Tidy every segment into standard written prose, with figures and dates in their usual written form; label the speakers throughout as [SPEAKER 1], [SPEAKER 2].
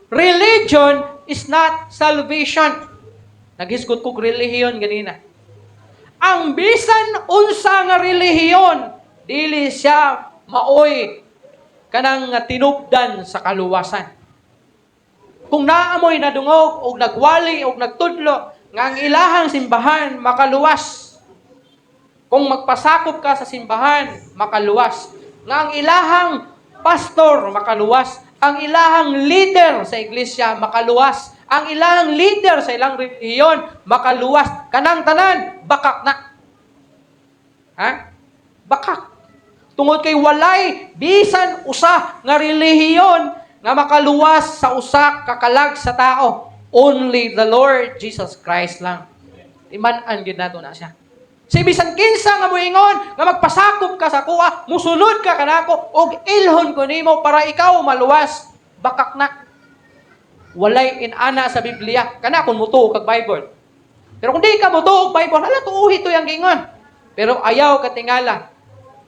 [SPEAKER 1] Religion is not salvation. Naghisgot kog relihiyon ganina. Ang bisan unsa nga relihiyon, dili siya maoy kanang tinubdan sa kaluwasan. Kung naamoy nadungog og nagwali og nagtudlo nga ang ilahang simbahan makaluwas. Kung magpasakop ka sa simbahan, makaluwas. Nga ang ilahang pastor makaluwas, ang ilahang leader sa iglesia makaluwas, ang ilahang leader sa ilang relihiyon makaluwas. Kanang tanan bakak na. Ha? Bakak. Tungod kay walay bisan usa nga relihiyon nga makaluwas sa usa ka kalag sa tao. Only the Lord Jesus Christ lang. Timan-an gid nato na siya. Si bisan kinsa nga moingon nga magpasakop ka sa kuha, musunod ka kanako og ilhon ko nimo para ikaw maluwas. Bakak na. Walay inana sa Biblia. Kana kung mutuo kag Bible. Pero kung di ka mutuo og Bible, hala, tuuhi to yang giingon. Pero ayaw katingala.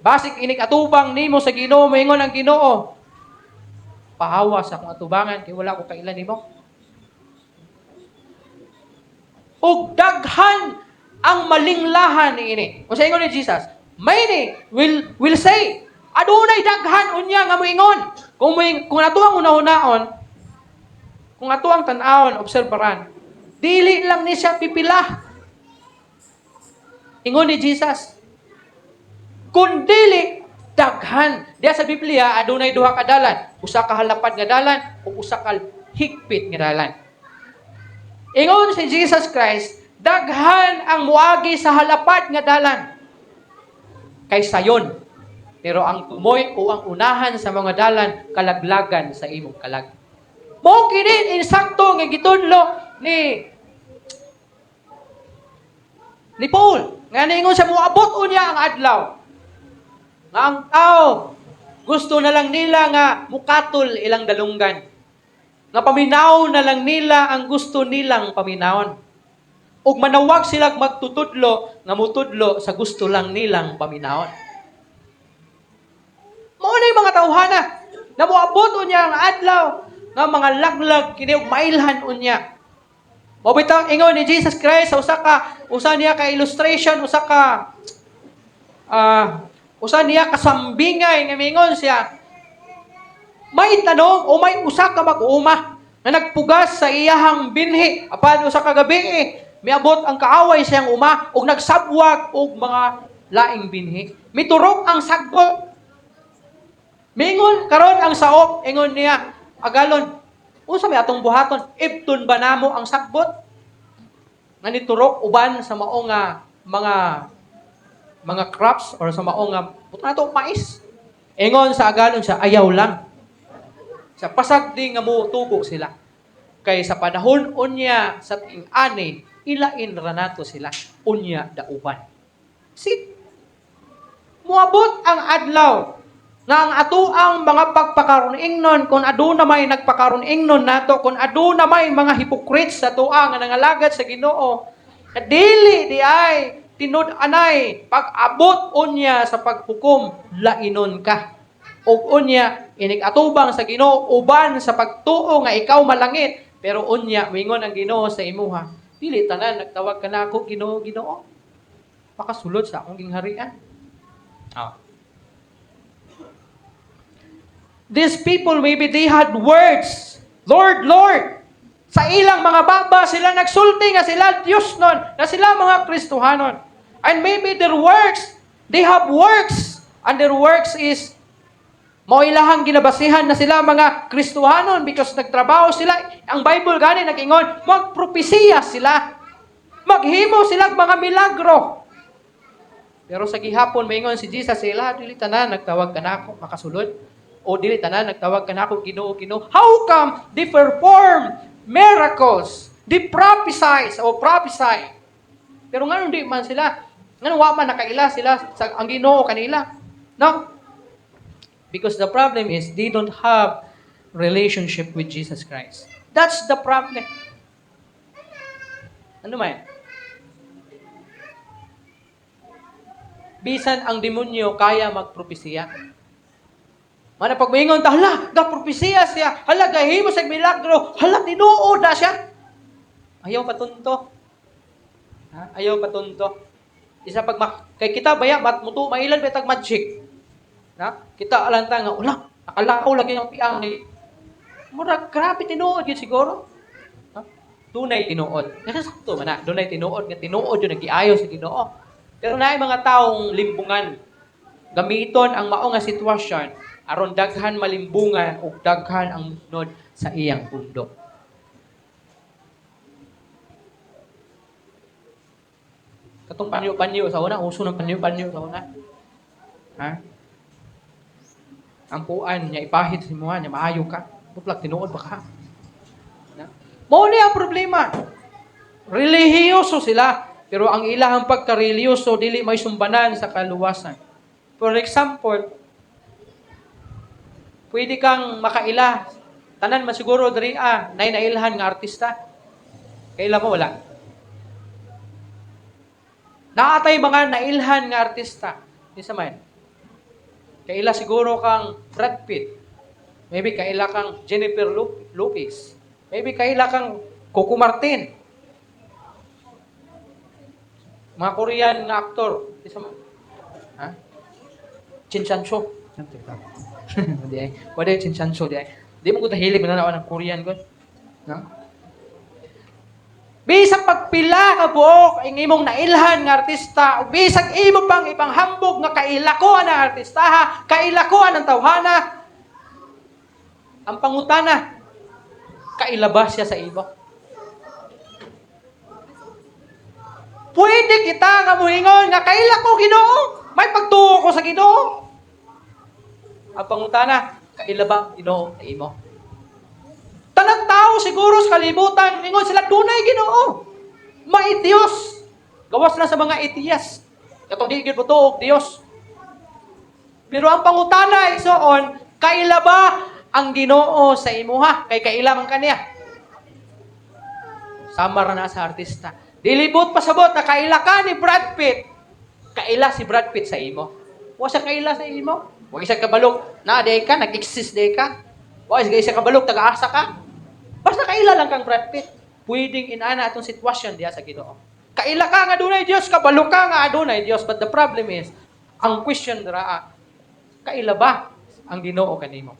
[SPEAKER 1] Basig inig atubang nimo sa Ginoo, moingon ang Ginoo, "Pahawa sa akong atubangan kay wala ko kaila nimo." Ug daghan ang malinglahan niini. O sa ingon ni Jesus, many will say, adunay daghan unya nga moingon. Kung ato ang unahunaon, kung ato ang tan-awon, obserbaran, dili lang ni siya pipila. Ingon ni Jesus, kung dili daghan. Diya sa Biblia, adunay duha ka dalan. Usa ka halapad nga dalan ug usa ka higpit nga dalan. Ingon si Jesus Christ, daghan ang muagi sa halapad nga dalan kay sayon. Pero ang tumoy o ang unahan sa mga dalan, kalaglagan sa imong kalag. Mao kini insakto nga gitudlo ni Paul. Nga niingon siya, moabot unya ang adlaw nga ang tao gusto na lang nila nga mukatol ilang dalunggan. Nga paminaw na lang nila ang gusto nilang paminawon. Ug manawag sila magtutudlo nga mutudlo sa gusto lang nilang paminawon. Mao na yung mga tawhana na moabot unya ang adlaw nga mga laglag kini ug mailhan unya. Mao bitaw ingon ni Jesus Christ sa usa niya ka illustration, usa niya kasambingay nga mingon siya, may tanom o may usa ka mag-uuma nga nagpugas sa iyahang binhi, apan usa ka gabi miabot ang kaaway siyang uma ug nagsabwag og mga laing binhi, miturok ang sagbot. Mingon karon ang saop, ingon niya, "Agalon, unsa may atong buhaton? Ibton ba namo ang sagbot nga niturok uban sa mao nga mga crops or sa mao nga butang nato mais?" Ingon sa agalon siya, "Ayaw lang. Sa pasagdi nga mo tubo sila. Kay sa panahon unya sa ting-ani, ilain ra nato sila unya dauban." See, muabot ang adlaw nga ang atoang mga pagpakaron-ingnon, kung aduna may nagpakaron-ingnon nato, kung aduna may mga hypocrites sa atoa nga nangalagad sa Ginoo, nga dili di ay tinud-anay, pag-abot unya sa paghukom, lainon ka. Ug unya inig atubang sa Ginoo uban sa pagtuo nga ikaw malangit, pero unya mingon ang Ginoo sa imuha, "Dili tanan nagtawag kanako 'Ginoo, Ginoo' makasulod sa akong gingharian." These people, maybe they had words, "Lord, Lord." Sa ilang mga baba sila nagsulti nga sila Diyos nun, na sila mga Kristohanon. And maybe their works, they have works. And their works is mao ilahang ginabasihan na sila mga Kristohanon because nagtrabaho sila. Ang Bible gani nag-ingon, magpropesiya sila. Maghimo sila mga milagro. Pero sa gihapon maingon si Jesus sila, "Dili tanan nagtawag kanako makasulod. O dili tanan nagtawag kanako 'Ginoo, Ginoo.'" How come they perform miracles? They prophesy o prophesy. Pero ngano di man sila? Ngano wa man nakaila sila sa ang Ginoo kanila? No? Because the problem is they don't have relationship with Jesus Christ. That's the problem. Ano man? Bisan ang demonyo kaya magpropesiya. Mana pag moingon ta, "Hala, ga propesiya siya, hala, gahimo sa milagro, hala, tinuod na siya." Ayaw patunto. Ha? Ayaw patunto. Isa pag kay kita baya mat mutu mailan ba tag magic. Na? Kita alang ta nga wala, nakalakaw lagi ang piang ni. Murag grabe, tinuod gyud siguro. Ha? Dunay tinuod. Kasi sakto man na, dunay tinuod nga tinuod yung nagiayo sa Ginoo. Pero naay mga taong limbungan. Gamiton ang mao nga sitwasyon aron daghan malimbungan ug daghan ang musunod sa iyang pundok. Katong panyo-panyo sa una, uso ng panyo-panyo sa una. Ha? Ang kuan niya ipahid sa imuha niya maayo ka. Buplak tinuod ba ka? Na? Mao ni ang problema. Relihiyoso sila, pero ang ilahang pagkarelihiyoso dili may sumbanan sa kaluwasan. For example, pwede kang makaila. Tanan man siguro diri nay nailhan nga artista. Kaila mo wala? Naatay mga nailhan nga artista. Isa man. Kaila siguro kang Brad Pitt. Maybe kaila kang Jennifer Lopez. Maybe kaila kang Coco Martin. Mga Korean nga aktor. Isa man. Ha? Chin Chan Cho. Di ay. Wala yung Chin Chan Cho di ay. Di mo ko hilig mananaw ng Korean ko. No? Bisag pagpila ka buok ang imong nailhan nga artista, ug bisag imo pang ipanghambog nga kaila ko ang artista, kaila ko ang tawhana, ang pangutana, kaila ba siya sa imo? Pwede kita nga muingon nga kaila ko Ginoo, may pagtuo ko sa Ginoo. Ang pangutana, kaila ba Ginoo sa imo? Tanang tao siguro sa kalibutan, ingon sila, dunay Ginoo. May Diyos. Gawas na sa mga atheist. Katong di gyud motuo og Dios. Pero ang pangutana, igsoon, kaila ba ang Ginoo sa imuha? Kay kaila man kaniya. Sama ra na sa artista. Dilibot pasabot na kaila ka ni Brad Pitt. Kaila si Brad Pitt sa imo. Wa siya kaila sa imo. Wa siya kabalok na di ka nag-exist di ka. Wa siya kabalok taga-asa ka. Basta kaila lang kang Brad Pitt. Pwedeng inana atong sitwasyon diha sa Ginoo. Kaila ka nga adunay Dios, kabalo ka nga adunay Dios, but the problem is, ang question dira, kaila ba ang Ginoo kanimo?